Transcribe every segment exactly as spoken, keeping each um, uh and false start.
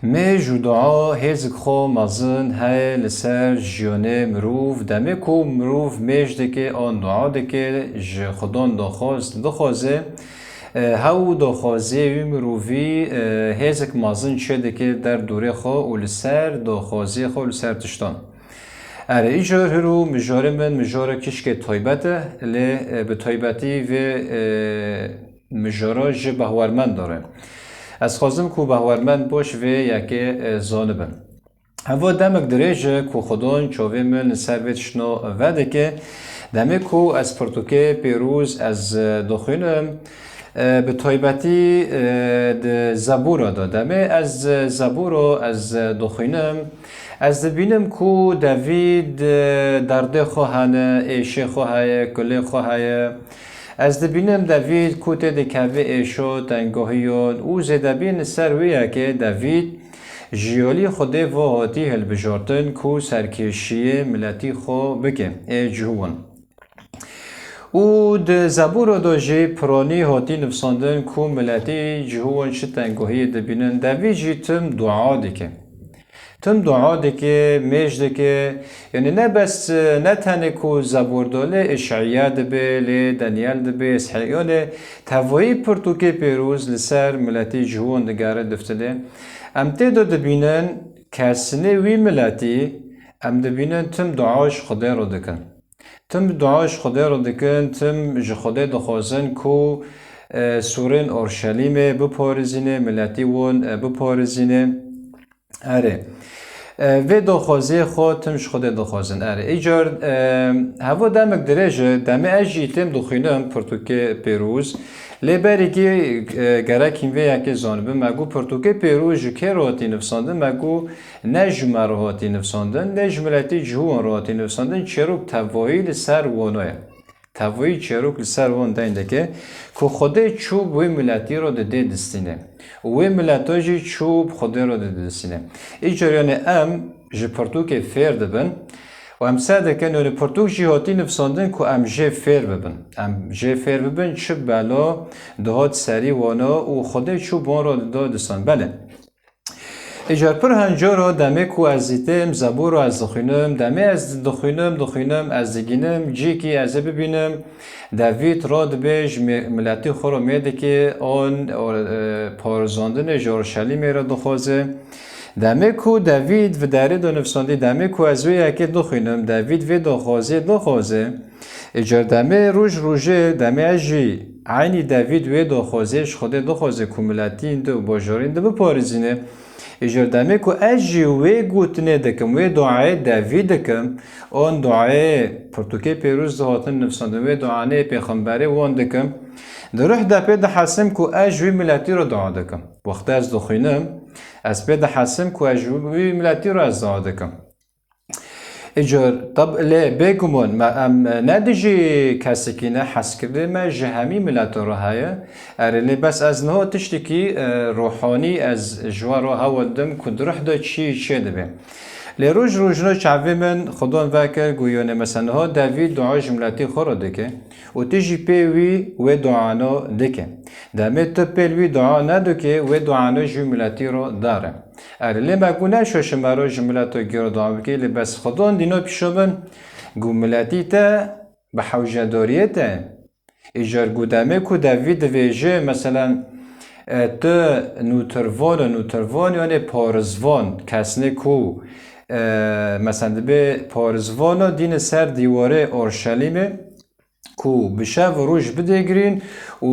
Mêj û dua hêzik xwe mezin heye li ser jiyanê mirov. Demê ku mirov mêj dike an dua dike, ji Xudan daxwaz dixwaze, e, hew daxwaziyê wî mirovî, e, hêzik mezin çêdike derdorê xwe û li ser daxwaziyê xwe û li ser tiştan. Erê, îcar hiro mijarê min, mijara kişkê taybet e, lê, e, bi taybetî vê, e, mijara ji behwermend re. Ez xwazim ku behwermend baş vê yekê, e, zanibin. Heva demek dirêj e ku Xwedon çavê min li ser vê tiştno vedike. Demê ku ez pirtûkê pêroz ez, e, dixwînim, e, bi taybetî, e, di Zebûra de. Demê ez, e, Zebûro ez, e, dixwînim, ez dibînim ku Davîd, e, derdê xwe hene, êşê xwe heye, kulê xwe heye. Ez dibînim Davîd ku tê dikeve êşo, tengohiyon û zêdebîn li ser wê yekê Davîd ji yolî Xwedê ve hatî hilbijartin ku serkêşiyê miletî xwe bike, ê cihûn. Û di Zebûro de jî piranî hatî nivsandin ku miletî cihûn çi tengohiyê dibînin, Davîd jî tim dua dike. Tim dua dike, mêj dike. Yanî ne bes, ne tenê ku Zebûr de, lê Îşeya dibe, lê Daniel dibe, Îshî-, yanî tevayî pirtûkê pêroz li ser miletî cihûn digere diftilê. Em tê de dibînin kesnê wî miletî, em dibînin tim dua ji Xwedê re dikin. Tim dua ji Xwedê re dikin, tim ji Xwedê dixwazin ku, e, sûrên Orşelîmê biparêzîne, miletî wan, e, biparêzîne. Erê. E, vê daxwaziyê xwe tim ji Xwedê dixwazin. Erê. Îcar, e, heva demek dirêj e, demê ez jî têm dixwînim pirtûkê pêroz. Lê berîkî, e, gerek hîn vê yekê zanibin, me got pirtûkê pêroz ji kê re hatî nivsandin, me got ne ji me re hatî nivsandin, ne ji miletî cihûn re hatî nivsandin, çêrok tevayî li ser wana ye. Tevayî çêrok li ser wan deyn dike ku Xwedê çû bi wê miletî re didê distîne. Û wê mileta jî çû bi Xwedê re didê distîne. Îcar yanî em ji pirtûkê fêr dibin û em ser dikin, yanî pirtûk jî hatî nivsandin ku em jê fêr bibin. Em jê fêr bibin, çi bela dihat serî wana û Xwedê çû bi wan re dida distan. Belê. Îcar pir hencar e, demê ku ez zî têm Zebûr û ez dixwînim, demê ez dixwînim, dixwînim, ez digînim, cîkî ez ê bibînim, Davîd radibe ji mi-, miletî xwe re mêdike, an, e, parêzandinê ji Orşelîmê re dixwaze. Demê ku Davîd vi derê de nivsandî, demê ku ez wê yekê dixwînim, Davîd vê daxwaziyê dixwaze. Îcar demê roj rojê, demê ez jî eynî Davîd wê daxwazê ji Xwedê dixwaze ku miletîn di û bajarîn di biparêzîne. Îcar demê ku ez jî wê gotinê dikim, wê duayê Davîd dikim, on duayê pirtûkê pêroz dihatin nivsandin, wê duanê pêxemberê wan dikim. Di ruh de pê dihesim ku ez ji wî miletî re dua dikim. Wextê ez dixwînim, ez pê dihesim ku ez ji wî miletî re ez dua dikim. Îcar, tab-, lê bêguman me, em ne dijî kesekî ne, hezkirinê me ji hemî mileto re heye. Erê, lê bes ez niha tiştekî, e, ruhanî ez ji we re hewl dim ku di ruh de çi çê dibe. Lê roj rojno çavê min Xwedon vekir, got, yanî mesela niha Davîd dua ji miletî xwe re dike û tu jî pê wî wê duano dike. Demê tu pê li wî dua nedike, wê duano ji wî miletî re dare. Erê, lê me got neşo ji me re ji mileto giro dua bike, lê bes Xwedon dîno pîşo min, got miletî te bi hewcedariyê te. Îcar got demê ku Davîd divêje, meselen, e, tu nûtirvan û nûtirvan, yanê parizvan, kesnê ku, e, meselen, dibe parizvano dîne ser dîwarê Orşelîmê, ku bi şev û roj bidêgirîn û,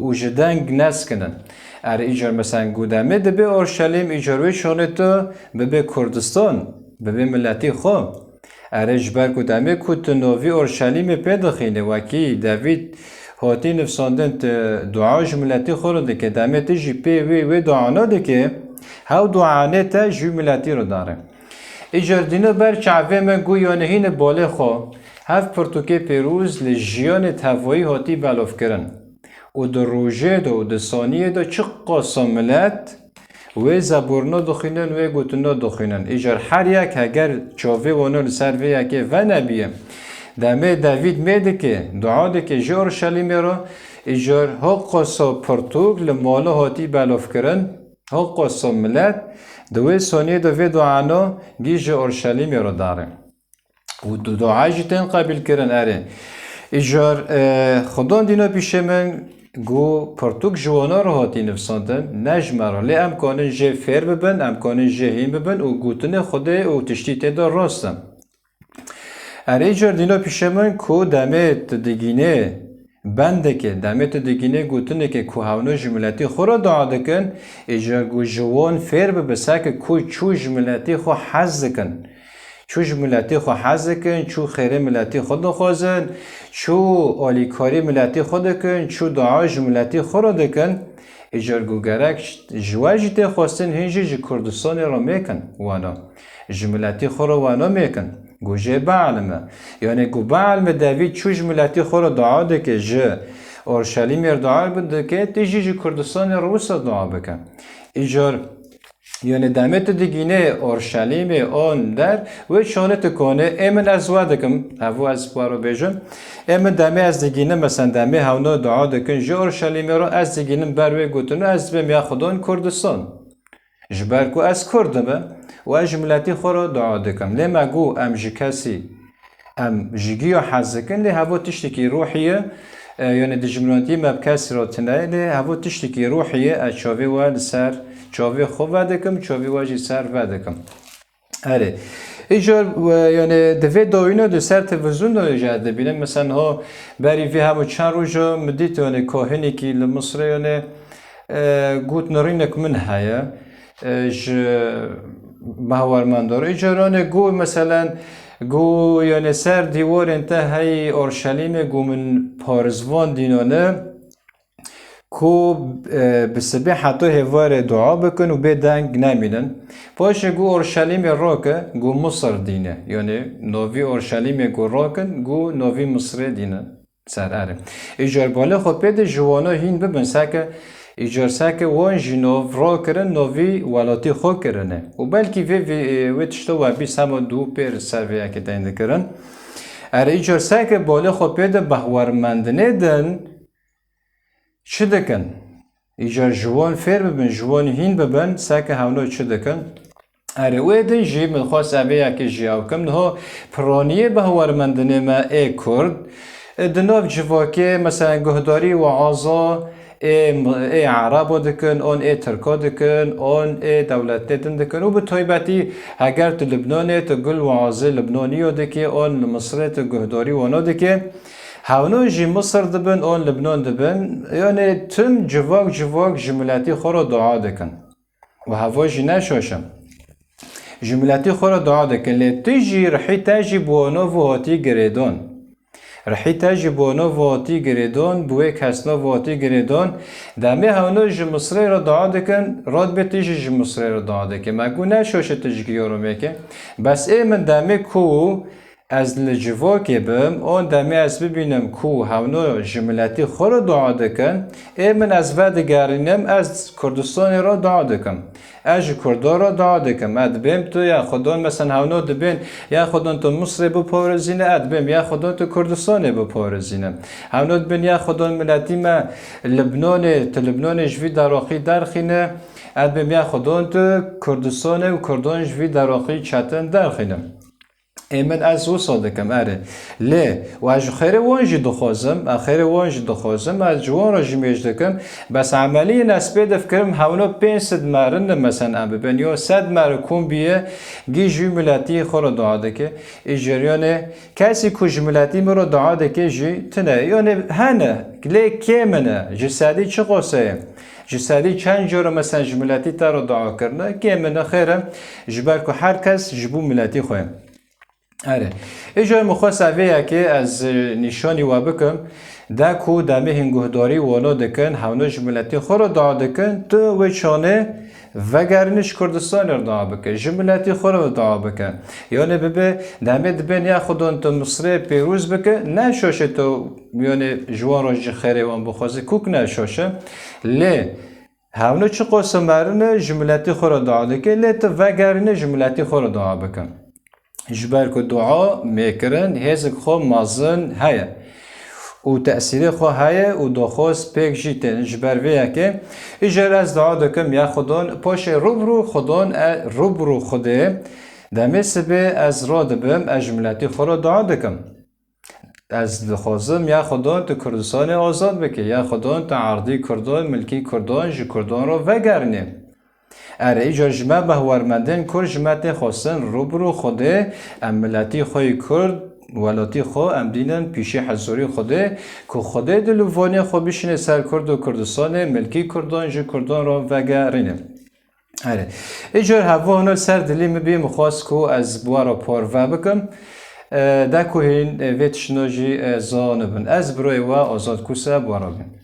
û ji deng neskinin. Erê îcar, meselen, got demê dibe Orşelîm, îcar wê şonê tu bibe Kurdistan, bibe miletî xwe. Erê ji ber ku demê ku tu novî Orşelîmê pê dixîne, wekî Davîd hatî nivsandin, tu dua ji miletî xwe re dike, demê tu jî pê wê, wê duana dike, hew duanê te ji wî miletî re dare. Îcar dîno ber çavê me, got yanî hîne balê xwe, hev pirtûkê pêroz li jiyanê tevayî hatî belavkirin û di rojê de û di saniyê de çiqasa milet wê zebûrno dixwînin, wê gotinno dixwînin. Îcar her yek heger çavê wano li ser vê yekê venebîye, demê Davîd mê dike, dua dike ji Orşelîmê re, îcar hiqasa pirtûk li mala hatî belavkirin, Ho qoso milet, di wê soniyê de vê duano gî ji Orşelîmê re dare. Û du dua jî tên qebîl kirin, erê. Îcar, e, Xwedon dîno pîşê min, ku pirtûk ji wana re hatî nivsandin, ne ji me re. Lê em kanin jê fêr bibin, em kanin jê hîn bibin û gotinê Xwedê û tiştî tê de rast in. Erê, îcar dîno pîşê min ku demê tu digînê bendekê, demê tu digînê gotinekê ku hewno ji miletî xwe re dua dikin, îcar ku ji wan fêr bibe, seke ku çû ji miletî xwe hez dikin. Çû ji miletî xwe hez dikin, çû xêrê miletî xwe dixwazin, çû alîkarî miletî xwe dikin, çû dua ji miletî xwe re dikin. Îcar ku gerek ji we jî tê xwestin, hîn jî ji Kurdistanê re mêkin wano. Ji miletî xwe re wano mêkin. Ku jê bielime. Yanî ku bielime devî çû ji miletî xwe re dua dike, ji Orşelîmê re dua dike, tê jî ji Kurdistanê re wisa dua bike. Îcar, yanî demê tu digînê Orşelîmê an der, wê çanê tu konê, ê min ez we dikim, hevo ez we re bêjim. Ê min demê ez digînim, mesela demê hewno dua dikin, ji Orşelîmê re ez digînim ber wê gotin, ez dibêm ya Xwedon Kurdistan. Ji ber ku ez Kurd im û ez ji miletî xwe re dua dikim. Lê me got em ji kesî, em ji giyo hez dikin, lê hevo tiştekî ruhî ye, e, yanî dijminatî me bi kesî re tune ye, lê hevo tiştekî ruhî ye, ez çavê we li ser çavê xwe vedikim, çavê we jî ser vedikim. Erê. Îcar, e, yanî di vê dawîna di ser televîzyonda jî ez dibînim. Mesela ho berî vê hemû çend roja min dît, yanî kahinekî li Misirê, yanî, e, got nirînek min heye, e, ji bawermendar. Îcar, yanî got, mesela, got, yanî ser dîwarên te hey Orşelîmê, got min parizvan dînane. Ku, e, bi sibê heta hêvarê dua bikin û bê deng nemînin. Paşê gu Orşelîmê rake, gu Misir dîne. Yanî novî Orşelîmê gu rakin, gu novî Misirê dîne. Ser erê. Îcar balê xwe pê de ji wana hîn bibin, seke îcar seke wan jî nov rakirin, novî welatî xwe kirine. Û belkî vê, vê, e, wê tişta we bîst hema du pêr ser vê yekê tên dikirin. Erê îcar seke balê xwe pê de behwermendinê din, çi dikin? Îcar ji wan fêr bibin, ji wan hîn bibin, seke hewno çi dikin? Erê, wê din jî min xwest evê yekê jî ew kim. Niha piraniyê behwermendinê me ê Kurd, e, di nav civakê, mesela guhdarî weaza ê, ê Erebo dikin, on ê Tirko dikin, on ê dewletê din dikin. Û bi taybetî heger tu Libnanê, tu gul weazê Libnaniyo dikê, on li Misirê tu guhdarî wano dikê. Hewno jî Misir dibin, on Libnan dibin. Yanî tim civak civak ji miletî xwe re dua dikin. Û heva jî ne şaş e. Ji miletî xwe re dua dikin. Lê tu jî rihî te jî bi wano ve hatî girêdan. Rihî te jî bi wano ve hatî girêdan, bi wê kesna ve hatî girêdan. Demê hewno ji Misirê re dua dikin, radbê tu jî ji Misirê re dua dike. Me got ne şaş e tu ji giyo re mêke. Bes ê min demê ku ez li civakê bim, on demê ez bibînim ku hewno ji miletî xwe re dua dikin, ê min ez vedigerînim, ez Kurdistanê re dua dikim. Ez ji Kurdan re dua dikim. Ez dibêm tu ya Xwedon, mesen hewno dibên ya Xwedon tu Misrê biparêzîne, ez dibêm ya Xwedon tu Kurdistanê biparêzîne. Hewno dibên ya Xwedon miletî me Libnanê, tu Libnanê ji vî deraqî derxîne, ez dibêm ya Xwedon tu Kurdistanê û Kurdan ji vî deraqî çetin derxîne. Ê min ez wisa dikim, erê. Lê, û ez ji xêrê wan jî dixwazim, ez xêrê wan jî dixwazim, ez ji wan re jî mêj dikim, bes emeliyên ez pê difikirim, hewno pênc sed merin de, mesen, em bibin, yo sed meri kom biye, gî ji wî miletî xwe re dua dike. Î ceryanê, kesî ku ji miletî min re dua dike jî tune. Yanê hene, lê kêm in e, ji sedî çi qose ye? Ji sedî çend cara, mesen, ji miletî te re dua kirine? Kêm in e, xêr e, ji ber ku her kes ji bo miletî xwe ye. Erê. Îcar min xwest evê yekê ez, e, nîşanî we bikim. De ku demê hîn guhdarî wano dikin, hewno ji miletî xwe re dua dikin, tu wê çanê vegerîne ji Kurdistanê re dua bike, ji miletî xwe re dua bike. Yanê bibe, demê dibên ya Xwedon tu Misrê pêroz bike, ne şaş e tu, yanê ji wan re jî xêrê wan bixwaze, kûk ne şaş e. Lê hewno çi qose merine ji miletî xwe re dua dike, lê tu vegerîne ji miletî xwe re dua bike. Ji ber ku dua mêkirin hêzik xwe mezin heye. û tesîrê xwe heye û doxoz pêk jî tên. Ji ber vê yekê îcar ez dua dikim, ya Xwedon, poşê rûbirû Xwedon, e, rûbirû Xwedê, demê sibê ez radibim, ez ji miletî xwe re dua dikim. Ez dixwazim, ya Xwedon, tu Kurdistanê azad bike, ya Xwedon, tu erdî Kurdon, milkî Kurdon, ji Kurdon re vegerîne. Erê, îcar ji me behwermendên Kurd ji me tê xwestin, rûbirû Xwedê, em miletî xwe yê Kurd, welatî xwe, em dînin pîşê hezûrî Xwedê, ku Xwedê dilûvanê xwe bişîne ser Kurd û Kurdistanê, milkî Kurdon ji Kurdon re vegerîne. Erê, îcar hevû hûn li ser dilî min bî, min xwest ku ez bi we re parve bikim. E, de ku hîn, e, vê tiştine jî, e, zanibin. Ez birayê we Azad Kûse bi we re bûm.